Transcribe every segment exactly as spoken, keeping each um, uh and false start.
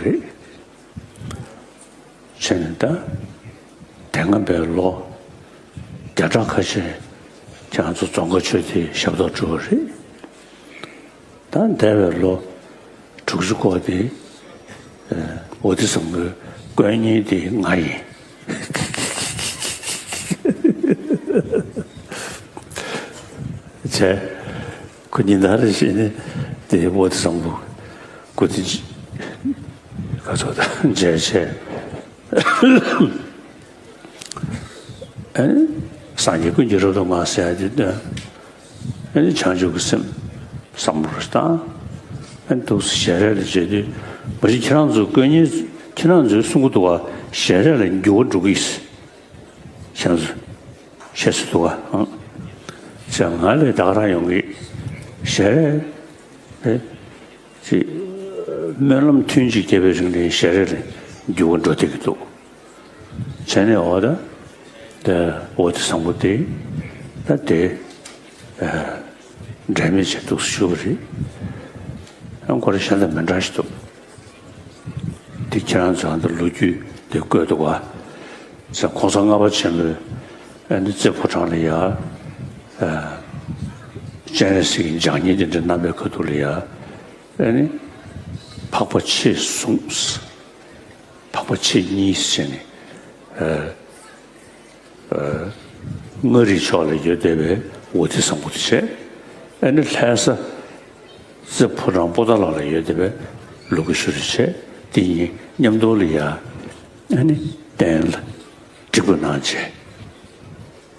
རེད། བྱས་ནས་ད་དེ་སྔ་བའི་ལོ་བརྒྱ་ཕྲག་ཁ་ཤས་ཁྱེད་རང་ཚོ་རྫོང་དཀར་ཆོས་སྡེའི་ཞབས་ཏོག་སྒྲུབ་པ་རེད། ད་འདས་པའི་ལོ་དྲུག་ཅུ་འཁོར་དེ་ཨ་ཝ་ཏི་བཟང་པོའི་དཀོན་གཉེར་དེ་ང་ཡིན། བྱས། ཁོ་ཉིན་ལྟར་རེ་བྱས་ནས་དེ་ཝ་ཏི་བཟང་པོ་སྐུ་དེ་ག་ཚོད་དང་མཇལ་བྱས། ཨ་ནི་སངས་རྒྱས་ཀུན་གྱིས་རབ་ཏུ་བསྔགས་ཟེར་ཡ་དེ་སྟོན། ཨ་ནི་བྱང་ཆུབ་ཀྱི་སེམས་བསམ་བློ་བཏང་། ཨ་ནི་འདུག་སེ་ཞལ་རས་ལ་མཇལ་དུས་མ་གཞི་ཁྱེད་རང་ཚོ་དཀོན་གཉེར་ཁྱེད་རང་ཚོས་གསུང་གི་འདུག་བ། ཞལ་རས་ལ་འགྱུར་བ་འགྲོ་གི་ཡིན། ཁྱེད་རང་ཚོ་བཤད་སྲོལ་འདུག་བ། ཨང་། ཅེས་ང་ལ་ད་ག་རང་ཡོང་གི། ཞལ་རས་ཨེ་ཅེས་སྨོན་ལམ་ཐུན་གཅིག་བརྒྱབ་པའི་རིང་ལ་ཞལ་རས་ལ་འགྱུར་བ་འགྲོ་བསྡད་ཀྱི་འདུག། བྱས་ནས་འོ་ད་ད་ཝ་ཏི་བཟང་པོ་དེ་ད་དེ་ཨ་འབྲལ་མེད་བྱས་འདུག་སེ་བཞུགས་པ་རེད། ཨ་ཁོ་རང་གཞན་དང་མི་འདྲ་ཞིག་འདུག། འདི་ཁྱེད་རང་ཚོ་ཨ་ད་ལོ་རྒྱུས་འདི་བཀོད་འདུག་བ། ཟེར་གོང་ས་ལྔ་པ་ཆེན་པོས་ཨ་ནི་རྩེ་ཕོ་བྲང་ལ་ཡ་ཨ་སྤྱན་རས་གཟིགས་ཀྱི་ལྗགས་བསྙེན་དེ་འདྲ་གནང་པའི་ཁ་ཐུག་ལ་ཡ་ཨ་ནི་འཕགས་པ་ཆེས་ཟུང་། འཕགས་པ་ཆེས་གཉིས་ཟེར་ནས་ཨ་ཨ་མངའ་རིས་ཕྱོགས་ལ་ཡོད་བསྡད་པའི་ཝ་ཏི་བཟང་པོ་དེ་བྱས། ཨ་ནི་ལྷ་ས་རྩེ་ཕོ་བྲང་པོ་ཏཱ་ལ་ལ་ཡོད་བསྡད་པའི་ལོ་ཀེ་ཤྭ་རི་བྱས། དེ་གཉིས་མཉམ་དུ་ལ་ཡ་ཨ་ནི་གདན་ལ་སྒྲིག་པ་གནང་བྱས།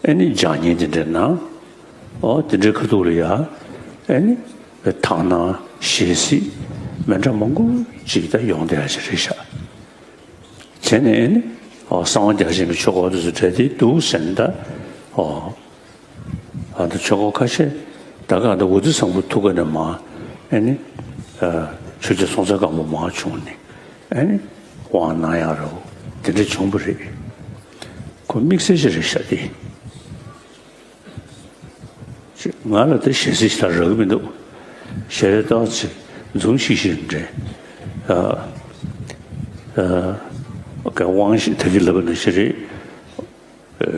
ཨ་ནི་ལྗགས་བསྙེན་དེ་འདྲ་གནང་། ཨོ་དེ་འདྲའི་ཁ་ཐུག་ལ་ཡ་ཨ་ནི་དག་སྣང་ཞལ་གཟིགས་མི་འདྲ་མང་པོ་ཅིག་ད་ཡོང་བསྡད་ཡ་ཞིག་རེད་ཤག། བྱས་ནས་ཨ་ནི་ཨོ་གསང་བ་རྒྱ་ཆེན་པོའི་ཆོས་སྐོར་དེ་ཚོ་གྲས་དེ་འདུག་ཟེར་ནས་ད་ཨོ་ཨ་ད་ཆོས་སྐོར་ཁ་ཤས་ད་ག་ད་ཝ་ཏི་བཟང་པོའི་ཐུགས་ཀ་ནས་མར་ཨ་ནི་ཨ་ཆོས་རྗེ་སྲོང་བཙན་སྒམ་པོ་མར་བྱུང་ནས་ཨ་ནི་དབང་གནང་ཡག་རེད། དེ་འདྲ་བྱུང་བ་རེད། ཁོ་དམིགས་བསལ་ཞིག་རེད་ཤག་སྟེ། ང་ལ་དེ་ཞལ་གཟིགས་ཤིག་ད་རག་གི་མི་འདུག། ཞལ་རས་ཏོག་ཙམ་འཛུམ་ཤིག་ཤིག་འདྲ། ཨ་ཨ་ག་དབང་ཤེས་ད་གིན་ལབ་པ་ནང་བཞིན་རེད། ཨ་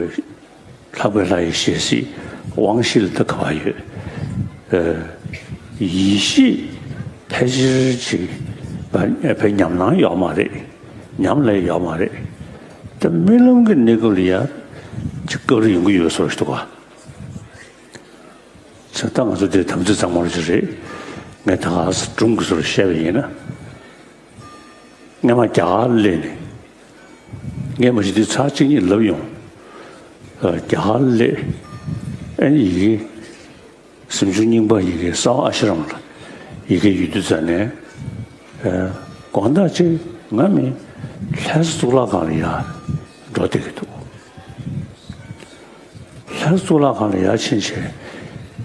ལྷག་པའི་ལྷ་ཡི་ཞལ་གཟིགས་དབང་ཤེས་ལ་ད་ག་པར་ཡོད། ཨ་ཡིད་ཤེས་ཕལ་ཆེར་ཅིག་བ་ཕལ་ཉམས་སྣང་ཡོད་མ་རེད། ཉམས་ལེན་ཡོད་མ་རེད། ད་རྨི་ལམ་གྱི་གནས་སྐབས་ལ་ཡ་ཅིག་སྐབས་རེ་ཡོང་གི་ཡོད་བཟོ་ཞིག་འདུག་ག། ཚེ་ད་ང་ཚོ་འདིར་དམ་ཚིག་གཙང་མ་རུ་ཅིག་རེད། ངས་ད་ག་སེ་སྒྲུང་གི་བཟོ་རུ་བཤད་པ་ཡིན་ན། སྔས་མ་རྒྱ་གར་སླེབས་ནས། ངས་མ་གཞི་འདི་ཚར་གཅིག་གཉིས་ལབ་ཡོང་། ཨ་རྒྱ་གར་སླེབས། ཨ་ནི་ཡི་གེ་གཟིམ་ཆུང་རྙིང་པ་ཡི་གེ་གསར་པ་ཨ་ཤ་རམ་ལ་ཡི་གེ་ཡོད་དུས་ཙ་ནས། ཨ་དགོང་དག་ཅིག་ང་མི་ལྷ་ས་གཙུག་ལག་ཁང་ལ་ཡར་འགྲོ་བསྡད་ཀྱི་འདུག། ལྷ་ས་གཙུག་ལག་ཁང་ལ་ཡར་ཕྱིན་བྱས།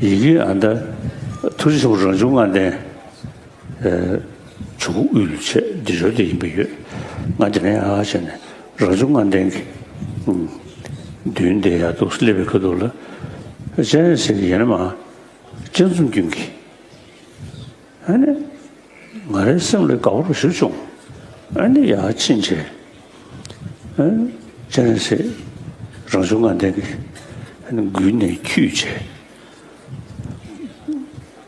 ཡི་གེ་ཨ་ད་ཐུགས་རྗེ་ཆེན་པོ་རང་བྱུང་ལྔ་ལྡན། ཨེ་ཆུ་བོ་དབུས་ལ་བྱས་འདི་ཞོར་དེ་ཡིན་པ་ཡོད། ང་དེ་ནས་ཨ་བྱས་ནས་རང་བྱུང་ལྔ་ལྡན་གྱི་མདུན་དེ་ཡར་འདུག་སེ་སླེབས་པའི་ཁ་ཐུག་ལ། སྤྱན་རས་གཟིགས་ཀྱི་ཡན་ལག་མ་སྤྱན་ཟུམ་རྒྱུན་གྱི། ཨ་ནི། ང་རའི་སེམས་ལ་དགའ་པོ་རུ་ཞུ་བྱུང་། ཨ་ནི་ཡར་ཕྱིན་བྱས། ཨ་ནི་སྤྱན་རས་གཟིགས་རང་བྱུང་ལྔ་ལྡན་གྱི་ཨ་ནི་མགུལ་ནས་འཁྱུད་བྱས།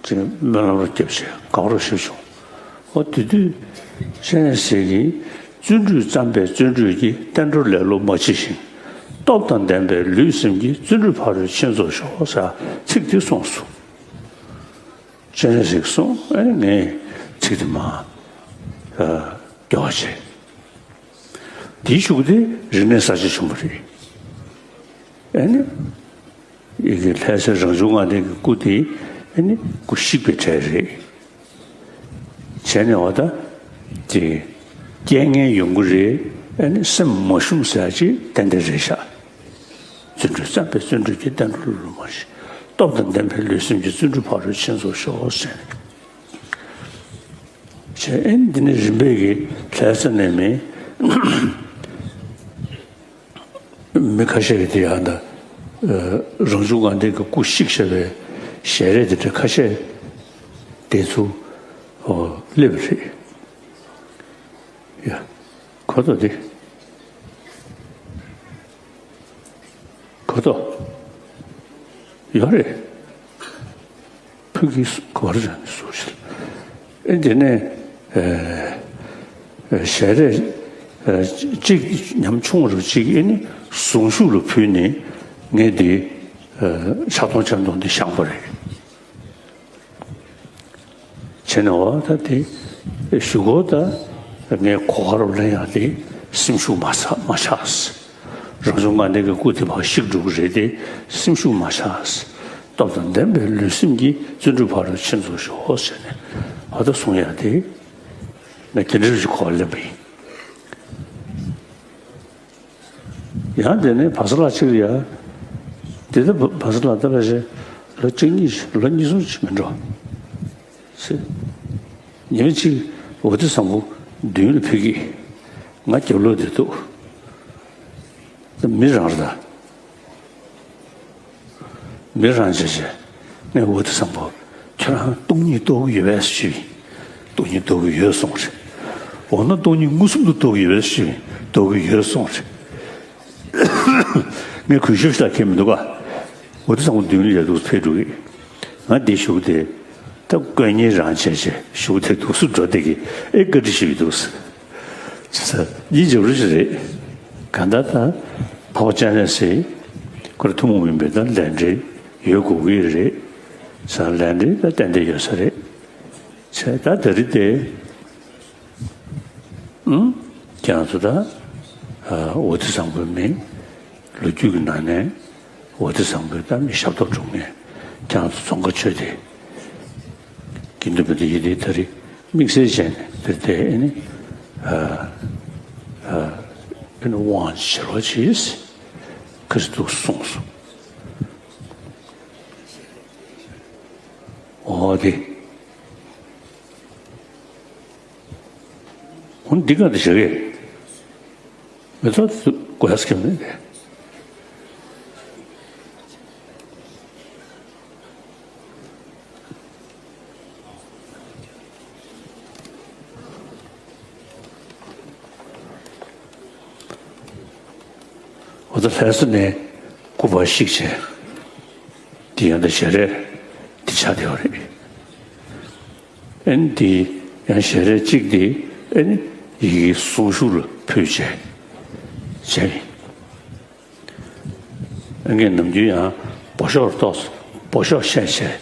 ཅེས་སྨོན་ལམ་རུ་བརྒྱབ་བྱས་དགའ་པོ་རུ་ཞུ་བྱུང་། ཨོ་དེ་དུས་སྤྱན་རས་གཟིགས་ཀྱིས། བརྩོན་འགྲུས་བརྩམས་པས་བརྩོན་འགྲུས་ཀྱིས། བསྟན་འགྲོར་ལེ་ལོ་མ་མཆིས་ཤིང་། སྟོབས་དང་ལྡན་པའི་ལུས་སེམས་ཀྱིས། བརྩོན་འགྲུས་ཕ་རོལ་ཕྱིན་རྫོགས་ཤོག་ཟེར་ཚིག་དེ་གསུངས་སོ། སྤྱན་རས་གཟིགས་གསུངས། ཨ་ནི་ངས་ཚིག་དེ་མར་ཨ་སྐྱོར་བ་བྱས། དེའི་གཞུག་གུ་དེ་རིག་གནས་གསར་བརྗེ་བྱུང་བ་རེད། ཨ་ནི་ཡི་གེ་ལྷ་སའི་རང་བྱུང་ལྔ་ལྡན་གྱི་སྐུ་དེ་ཨ་ནི་སྐུ་གཤེགས་པའི་གྲས་རེད། བྱས་ནས་འོ་ད་དེ་རྐྱེན་ངན་ཡོང་གི་རེད། ཨ་ནི་སེམས་མ་ཞུམ་ཟེར་ཡ་ཅིག་ཏན་ཏན་རེད་ཤག། བརྩོན་འགྲུས་བརྩམས་པས་བརྩོན་འགྲུས་ཀྱིས། བསྟན་འགྲོར་ལེ་ལོ་མ་མཆིས། སྟོབས་དང་ལྡན་པའི་ལུས་སེམས་ཀྱིས། བརྩོན་འགྲུས་ཕ་རོལ་ཕྱིན་རྫོགས་ཤོག་ཟེར། བྱས་ཨེ་འདི་ནི་རིམ་པས་ཀྱིས་ལྷ་ས་ནས་མི་མི་ཁ་ཤས་ཀྱིས་དེ་ཡང་ད་རང་བྱུང་ལྔ་ལྡན་གྱི་སྐུ་གཤེགས་བཞག་པའི་ཞལ་རས་དེ་འདྲ་ཁ་ཤས་དེ་ཚོ་སླེབས་པ་རེད། ཡ། གོ་ཐོས་དེ། གོ་ཐོས། ཡོད་རེད། ཕུག་གི་གོ་ར་ཅན་སུ་ཞིག་ཨེ་དེ་ནས་ཨེ་ཨེ་ཞལ་རས་ཨེ་གཅིག་ཉམ་ཆུང་རུ་གཅིག་ཨེ་ནི་གཟུངས་གཞུག་ལ་ཕུལ་ནས་ངས་འདི་ཨེ་ཕྱག་སྟོང་སྤྱན་སྟོང་འདི་བཞེངས་པ་རེད། བྱས་ནས་འོ་ད་དེ་གཞུག་གུ་ད་ངས་གོ་སྐབས་ལེན་ཡག་དེ་སེམས་ཤུགས་མ་ཆག་མ་ཆག་རང་བྱུང་ངང་ནས་ཀྱི་སྐུ་དེ་ཕར་བཤིག་འགྲོ་གི་རེད་དེ་སེམས་ཤུགས་མ་ཆག་སྟོབས་དང་ལྡན་པའི་ལུས་སེམས་ཀྱིས་བརྩོན་འགྲུས་ཕར་ཕྱིན་ཚུགས་ཤོག་ཟེར་ནས་ཨ་ད་གསུང་ཡག་དེ་ངས་དེ་འདྲ་ཞིག་གོ་སྐབས་ལེན་པ་ཡིན། ཡང་དེ་ནས་བ་ས་ལགས་གཅིག་ཡ། དེ་ལྟ་བ་ས་ལགས་ལྟ་བ་ཞེ་ལོ་གཅིག་གཉིས་ལོ་གཉིས་གསུམ་ཅིག་མི་འགྲོ། ཟེར། ཉི་མ་གཅིག་འོ་དེ་བཟང་པོ་མདུན་ལ་ཕེབས་ཀྱི། ང་རྒྱབ་ལོགས་དེ་འདུག་མི་རང་རེད་ད། མི་རང་བྱས་བྱས། ངས་འོ་དེ་བཟང་པོ། ཁྱོད་རང་སྟོང་ཉིད་རྟོགས་ཀྱི་ཡོད་པས་ཞུས། སྟོང་ཉིད་རྟོགས་ཀྱི་ཡོད་གསུངས་རེད། འོ་ན་སྟོང་ཉིད་མངོན་སུམ་དུ་རྟོགས་ཀྱི་ཡོད་པས་ཞུས། རྟོགས་ཀྱི་ཡོད་གསུངས་རེད། ངས་གུས་ཞབས་ཤིག་ལ་ཁེལ་མི་འདུག་ག་འོ་དེ་བཟང་པོ་མདུན་ལ་ཡར་འདུག་ཕེབས་འགྲོ་གི། ང་འདི་བཞུགས་དེ། ད་དཀོན་གཉེར་རང་བྱས་བྱས་བཞུགས་དེ་འདུག་སུ་འགྲོ་བསྡད་ཀྱི་ཨེ་བཀའ་འདྲི་ཞུས་འདུག་ཅི་ས་གཉིས་འཇབ་རུ་ཞིག་རེད། གང་ལྟར་ད་འཕགས་པ་སྤྱན་རས་གཟིགས་ཁོ་རང་ཐུན་མོང་མིན་པའི་ད་ལས་འབྲེལ་ཡོད་དགོས་ཀྱི་རེད། ས་ལས་འབྲེལ་ད་ཏན་ཏན་ཡོད་ས་རེད། བྱས་ད་ད་རེས་དེ་ཨང་ཁྱེད་རང་ཚོ་ད་འོ་དེ་བཟང་པོའི་མི་ལོ་རྒྱུས་ཀྱི་ནང་ནས་འོ་དེ་བཟང་པོའི་ད་མི་ཞབས་ཏོག་སྒྲུབ་མཁན་ཁྱེད་རང་ཚོ་ཙོང་ཁ་ཆོས་སྡེ། དགེ་འདུན་པ་འདི་ཡིན་དེ་ད་རེས་དམིགས་བསལ་བྱས་ནས་དེར་དེ་ཨེ་ནི་ཨ་ཨ་ཨེ་ནི་དབང་བྱེད་རོགས་གྱིས་ཁ་སི་ཏུ་གསུངས་སོང་། འོ་དེ་འོ་འདི་ག་དེ་བྱ་གི་མི་ཚོགས་དེ་དགོས་ཡ་སྐྱོན་མེད་དེ། འོ་ད་ལྷ་ས་ནས་སྐུ་པར་བཤིག་བྱས། འདི་ཡང་ད་ཞལ་རས་འདི་ཆགས་བསྡད་པ་རེད། ཨེ་ནི་འདི་ཡང་ཞལ་རས་གཅིག་འདི་ཨེ་ནི་ཡི་གེ་གཟུངས་གཞུག་ལ་ཕུལ་བྱས་བྱས་ཡིན། ངས་ནམ་རྒྱུན་ཡང་འབོ་ཤོག་ཏོག་ཙམ་འབོ་ཤོག་བཤད་བྱས།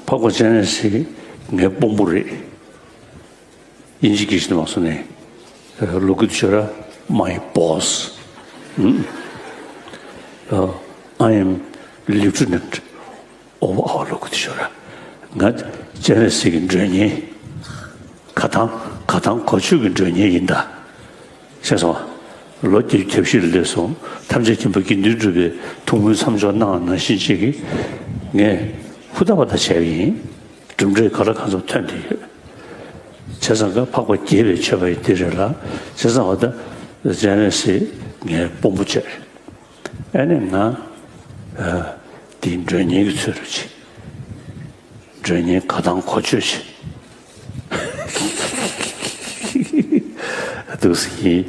འཕགས་པ་སྤྱན་རས་གཟིགས་ངའི་དཔོན་པོ་རེད། དབྱིན་ཇི་སྐད་ཞིག་མ་སོང་ནས། Look at your my boss. ཨ། I am lieutenant of our look at your. ང་སྤྱན་རས་གཟིགས་ཀྱི་མགྲོན་གཉེར། ག་དང་ག་དང་གོ་ཆོད་ཀྱི་མགྲོན་གཉེར་ཡིན་ད། ཤེས་སོང་། ལོ་བརྒྱད་ཅུ་གྱ་བཞི་ལ་སླེབས་སོང་། ཐམས་ཅད་མཁྱེན་པ་དགེ་འདུན་གྲུབ་པའི་ཐུགས་སྨོན་མཚམས་འཇོག་གནང་བ་ནང་བཞིན་ཅིག་གིས་ངས་ཧུར་ཐག་པ་ད་བྱས་པ་ཡིན། གྲུབ་འབྲས་ག་ལ་གང་འཚམ་ཐོན་བསྡད་ཡོད། བྱས་ཙང་ཀ་འཕགས་པ་དགྱེས་པའི་མཆོད་པ་ཡི་འདི་རེད་ལ། བྱས་ཙང་འོ་ད་སྤྱན་རས་གཟིགས་ངའི་དཔོན་པོ་བྱས། ཨ་ནི་ང་ཨ་འདིའི་མགྲོན་གཉེར་གྱི་ཚུལ་དུ་བྱས། མགྲོན་གཉེར་ག་དང་གོ་ཆོད་བྱས། འདུག་སེ་ཡིན།